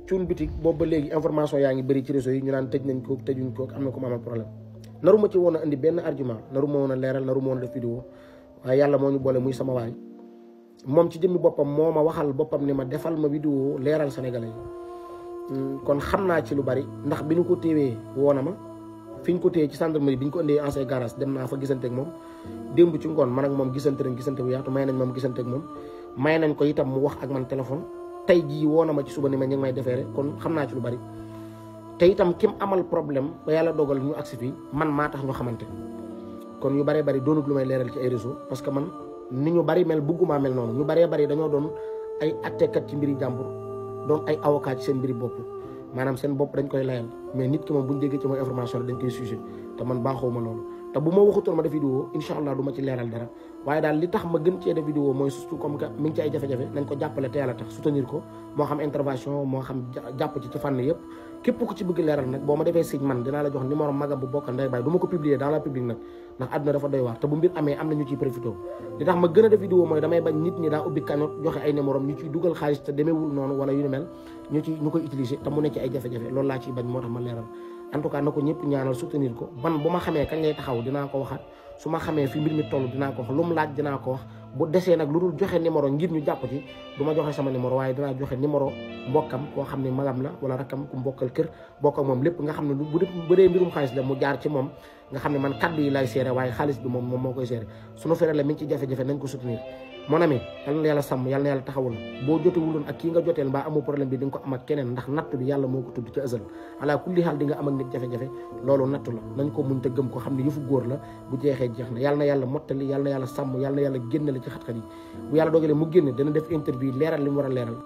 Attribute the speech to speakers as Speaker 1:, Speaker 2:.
Speaker 1: Cuun bitik boobu ba léegi information yaa ngi bëri ci réseau yi ñu naan tëj nañ ko tëjuñ ko am na ko ma amal problème naru ma ci woon a indi benn argument naru ma woon a leeral naru ma woon a def vidéo waaye yàlla moo ñu boole muy sama waay moom ci jëmmi boppam moo ma waxal boppam ni ma defal ma vidéo leeral sénégalais yi kon xam naa ci lu bari ndax bi ñu ko téewee woona ma fi ñu ko téye ci gendarmerie bi ñu ko indee ancien garage dem naa fa gisante ak moom démb ci ngoon man ak moom gisante nañ gisante bu yaatu may nañ moom gisante ak moom may nañ ko itam mu wax ak man téléphone tey jii woo na ma ci suba ni ma ñu ngi may defeere kon xam naa ci lu bari te itam kim amal problème ba yàlla dogal ñu agsi fii man maa tax ñu xamante kon yu baree bari doonut lu may leeral ci ay réseau parce que man ni ñu bari mel bëggumaa mel noonu ñu baree bari dañoo doon ay attekat ci mbiri jàmbur doon ay avocat ci seen mbiri bopp maanaam seen bopp dañ koy layal mais nit ki moom bu ñu déggee ci mooy information dañ koy sujet te man baaxooma loolu te bu ma waxutoon ma def vidéo incha allah du ma ci leeral dara waaye daal li tax ma gën cee def vidéo mooy surtout comme que mi ngi ci ay jafe-jafe nañ ko jàppale te yàlla tax soutenir ko moo xam intervention moo xam jàpp ci fànn yëpp képp ku ci bëgg leeral nag boo ma defee signe man dinaa la jox numéro magam bu bokk ndey baay du ma ko publier dans la public nag ndax àdduna dafa doy waar te bu mbir amee am na ñu ciy profité li tax ma gën a def vidéo mooy damay bañ nit ñi daa ubbi cagnotte joxe ay numéro ñu ciy dugal xaalis te demeewul noonu wala yu ni mel ñu koy utiliser te mu nekk ci ay jafe-jafe loolu laa ciy bañ moo tax ma leeral en tout cas na ko ñëpp ñaanal soutenir ko man bu ma xamee kañ lay taxaw dinaa ko waxaat su ma xamee fi mbir mi toll dinaa ko wax lu mu laaj dinaa ko wax bu desee nag lu dul joxe numéro ngir ñu jàpp ci du ma joxe sama numéro waaye dinaa joxe numéro mbokkam koo xam ne magam la wala rakkam ku mbokkal kër bokk ak moom lépp nga xam ne bu dee mbirum xaalis la mu jaar ci moom nga xam ne man kaddu yi lay seere waaye xaalis bi moom moo koy seere suñu fere la mi ngi ci jafe-jafe nañ ko soutenir mon ami yal na yàlla sàmm yal na yàlla taxawul boo jotewuloon ak kii nga joteel mbaa amoo problème bi di nga ko am ak keneen ndax natt bi yàlla moo ko tudd ci ësal ala kulli xaal di nga am ak nit jafe-jafe loolu natt la nañ ko muñ te gëm ko xam ne yëfu góor la bu jeexee jeex na yal na yàlla mottali yal na yàlla sàmm yal na yàlla génne la ci xat-xat yi bu yàlla dogalee mu génne dana def interview leeral li mu war a leeral